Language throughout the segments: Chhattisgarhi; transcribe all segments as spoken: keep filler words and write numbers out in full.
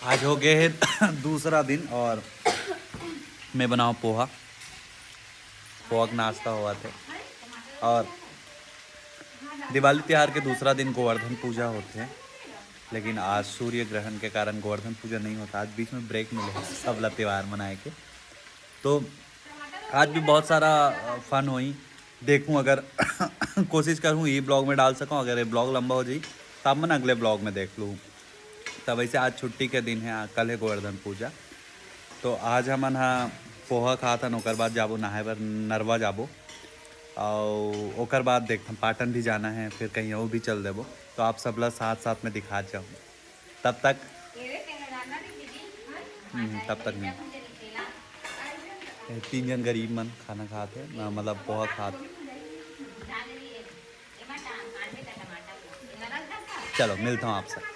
आज हो गए है दूसरा दिन और मैं बनाओ पोहा। पोहा के नाश्ता हुआ थे। और दिवाली तिहार के दूसरा दिन गोवर्धन पूजा होते हैं, लेकिन आज सूर्य ग्रहण के कारण गोवर्धन पूजा नहीं होता। आज बीच में ब्रेक मिले है सब ला त्यौहार मनाए के। तो आज भी बहुत सारा फन हुई। देखूँ अगर कोशिश करूँ ये ब्लॉग में डाल सकूँ। अगर ये ब्लॉग लंबा हो जाए तो आप मन अगले ब्लॉग में देख लूँ। तब ऐसे आज छुट्टी के दिन है, आ, कल है गोवर्धन पूजा। तो आज हमन हा पोहा खात हन, ओकर बाद जाबो नहाए बर नरवा जाबो। और ओकर बाद देखथन पाटन भी जाना है, फिर कहीं वो भी चल देबो। तो आप सबला साथ साथ में दिखात जाऊँ। तब तक हम्म, तब तक नहीं। ये तीन जन गरीब मन खाना खात है, मतलब पोहा खात। चलो मिलता हूँ आपसे।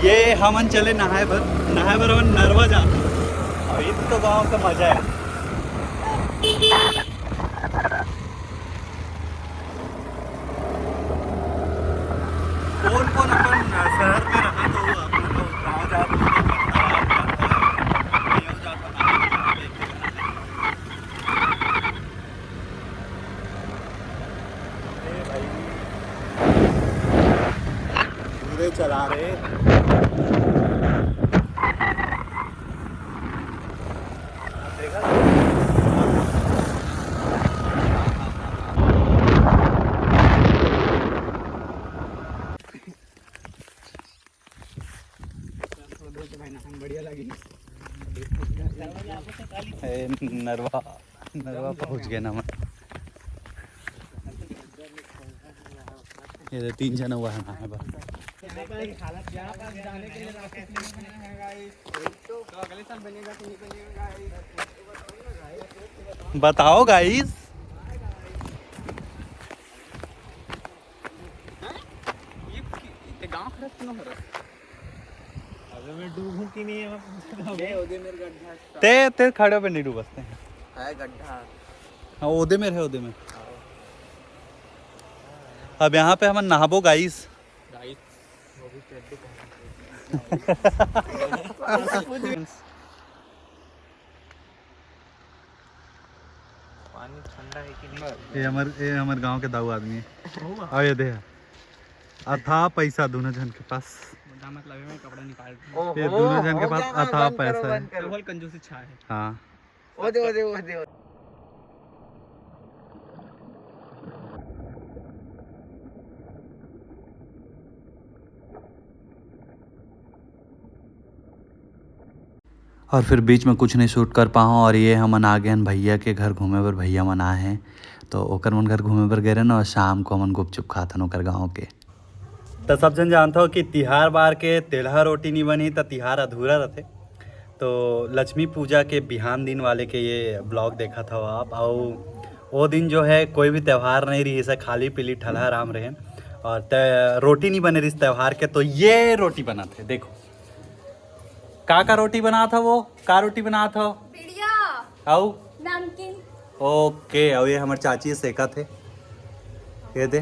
ये हमन चले नहाए बर, नहाए बर हमन नरवा जात। और ये तो गाँव का मजा है। कौन कौन अपन शहर में रहा तो वो अपन लोग गाँव जात हो तो कहीं और जात हो। अरे भाई, पूरे चला रहे। देखा? बढ़िया लगी। ए, नरवा, नरवा पहुंच गए ना मैं। ये तो तीन जन हुआ है ना, है बस। बताओ गाइस। ये गांव खरस न हो रहा। अबे मैं डूबूं कि नहीं, मैं पूछ रहा हूँ। ते, ते खड़े पे नहीं डूबते हैं। है गड्ढा। हाँ, ओदे में है, ओदे में। अब यहाँ पे हम नहाबो गाइस। गाइस, वो भी चड्डी पहन के। पानी ठंडा है कि नहीं? ये हमर, ये हमर गांव के दाऊ आदमी है। और ये दे, अथा पैसा दोनों जन के पास। मुद्दा मतलब है, मैं कपड़ा निकाल रहा हूँ। ये दोनों जन के पास अथा पैसा है। तो बोल कंजूसी छा है। हाँ। ओदे, ओदे, ओदे, ओदे। और फिर बीच में कुछ नहीं शूट कर पाऊँ। और ये हमन आ गए हन भैया के घर घूमे बर। भैया मन आए हैं तो ओकर मन घर घूमे बर गए रहे ना, और शाम को हमन गुपचुप खात हन ओकर गाँव के। त सब झन जानत हो कि तिहार बार के तेलहा रोटी नहीं बनी त तिहार अधूरा रहते। तो लक्ष्मी पूजा के बिहान दिन वाले के ये ब्लॉग देखत हो आप। और वो दिन जो है कोई भी त्यौहार नहीं रही, ऐसा खाली पीली ठलहा राम रहे और त-, रोटी नहीं बने रही त्यौहार के, तो ये रोटी बनत है। देखो का का रोटी बनात हो, वो का रोटी बनात हो? बिड़िया। आऊ? नमकीन। ओके, अउ ये हमर चाची सेकत हे, ये दे।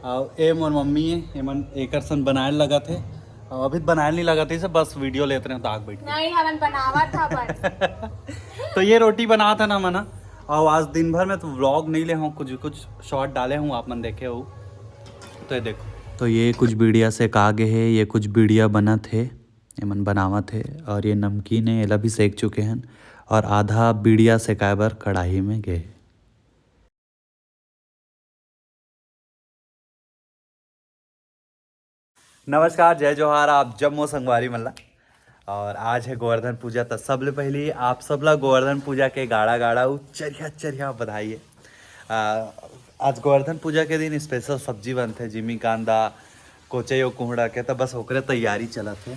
अउ ए मोर मम्मी हे, एमन एकर सन बनाए लगत हे। अउ अभी बनाए नहीं लगत हे, से बस वीडियो लेत रहे तो आग बैठ के। नहीं, हमन बनावत हवन। तो ये रोटी बनात हे ना मना। अउ आज दिन भर में तो व्लॉग नहीं ले हूँ, कुछ कुछ शॉर्ट डाले हूँ, आप मन देखे हो। तो ये देखो, तो ये कुछ बीड़िया सेका गे हे, ये कुछ बीड़िया बनत हे, एमन बनावत हे। और ये नमकीन हे, एला भी सेक चुके हन और आधा बीड़िया सेकाए बर कड़ाही में गे हे। नमस्कार, जय जोहार, आप जम्मो संगवारी मन ला। और आज हे गोवर्धन पूजा, त सबले पहिली आप सब ला गोवर्धन पूजा के गाड़ा गाड़ा अउ चरिहा चरिहा बधाई हे। आ, आज गोवर्धन पूजा के दिन स्पेशल सब्जी बनथे, जिमी कांदा, कोचई अउ कुहड़ा के, त बस ओकरे तैयारी चलत हे।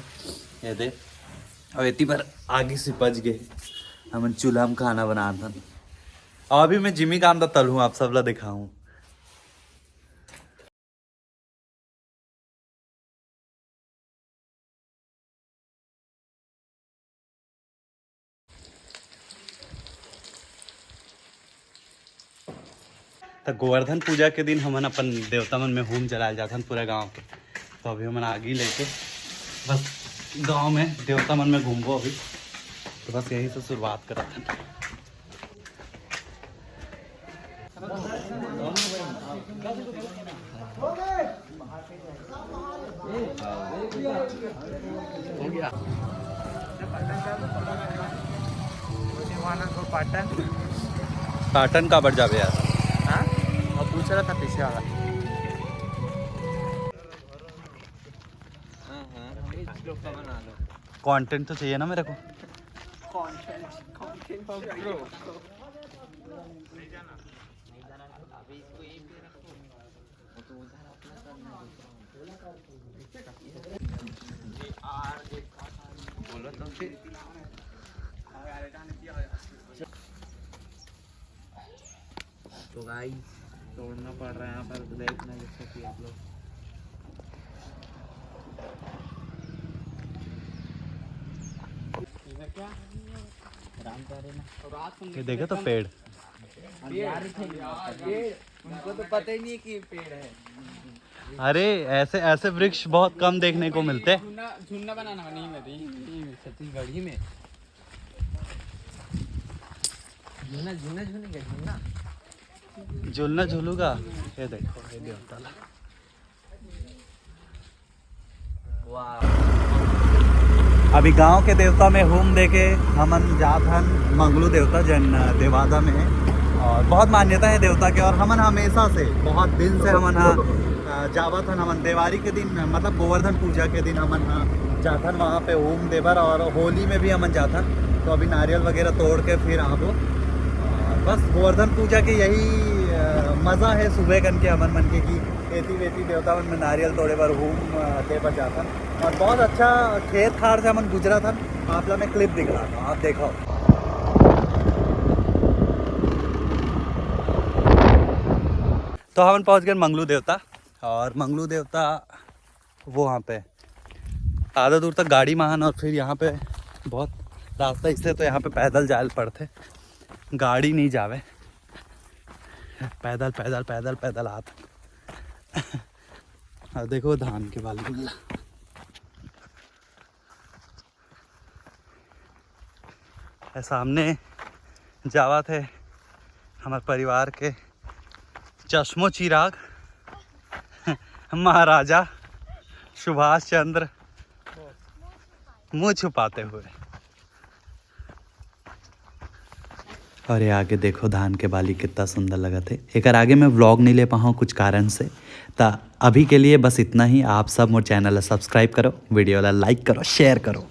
ये दे, अब एती बर आगी सिपज गे, हमन चूल्हा में खाना बनात हन। अउ अभी मैं जिमी कांदा तलहूँ, आप सब ला दिखाऊँ। तो गोवर्धन पूजा के दिन हमन अपन देवता मन में होम जलाए जाथन पूरा गांव के। तो अभी हमन आगी लेके बस गांव में देवता मन में घूमबो अभी। तो बस यही से शुरुआत करत हन। पाटन काबर जाबे यार? हाँ? और पूछ रहा था पीछे वाला। कंटेंट तो चाहिए ना मेरे को। बोलो तो फिर। तो गाइस, तोड़ना पड़ रहा है यहाँ पर, देखना जैसा कि आप लोग। ये देखे तो पेड़। उनको तो पता ही नहीं कि पेड़ है। अरे, ऐसे ऐसे वृक्ष बहुत कम देखने को मिलते। झुन्ना बनाना नहीं, छत्तीसगढ़ी में। झुन्ना झुन्ना झुन्ना झुन्ना। झुलना झुलूगा। ये देखो, ये देवता ला। अभी गांव के देवता में होम देके हमन जात हन मंगलू देवता, जन देवादा में है। और बहुत मान्यता है देवता के, और हमन हमेशा से, बहुत दिन से हमन ह जावत हन। हमन देवारी के दिन, मतलब गोवर्धन पूजा के दिन हमन ह जाथन वहाँ पे होम देबर, और होली में भी हमन जाथन। तो अभी नारियल वगैरह तोड़ के फिर आबो। और बस गोवर्धन पूजा के यही मज़ा है सुबह कन के हमन मन के, कि एती वेती देवता मन में नारियल तोड़े बर होम दे बर जाथन। और बहुत अच्छा खेत खार से हमन गुजरत हन। आप ला मैं क्लिप दिखलाता हूँ, आप देखो। तो हमन पहुँच गए मंगलू देवता, और मंगलू देवता वो वहाँ पे आधा दूर तक गाड़ी मा हन, और फिर यहाँ पे बहुत रास्ता इससे, तो यहाँ पे पैदल जाए पड़थे, गाड़ी नहीं जावे, पैदल पैदल पैदल पैदल आत। और देखो धान के बाली मन ला। ए सामने जावत हे हमर परिवार के चश्मो चिराग महाराजा सुभाष चंद्र मुँह छुपाते हुए। और ये आगे देखो धान के बाली कितना सुंदर लगत हे। एकर आगे मैं व्लॉग नहीं ले पाऊँ कुछ कारण से, त अभी के लिए बस इतना ही। आप सब मोर चैनल ला सब्सक्राइब करो, वीडियो ला लाइक करो, शेयर करो।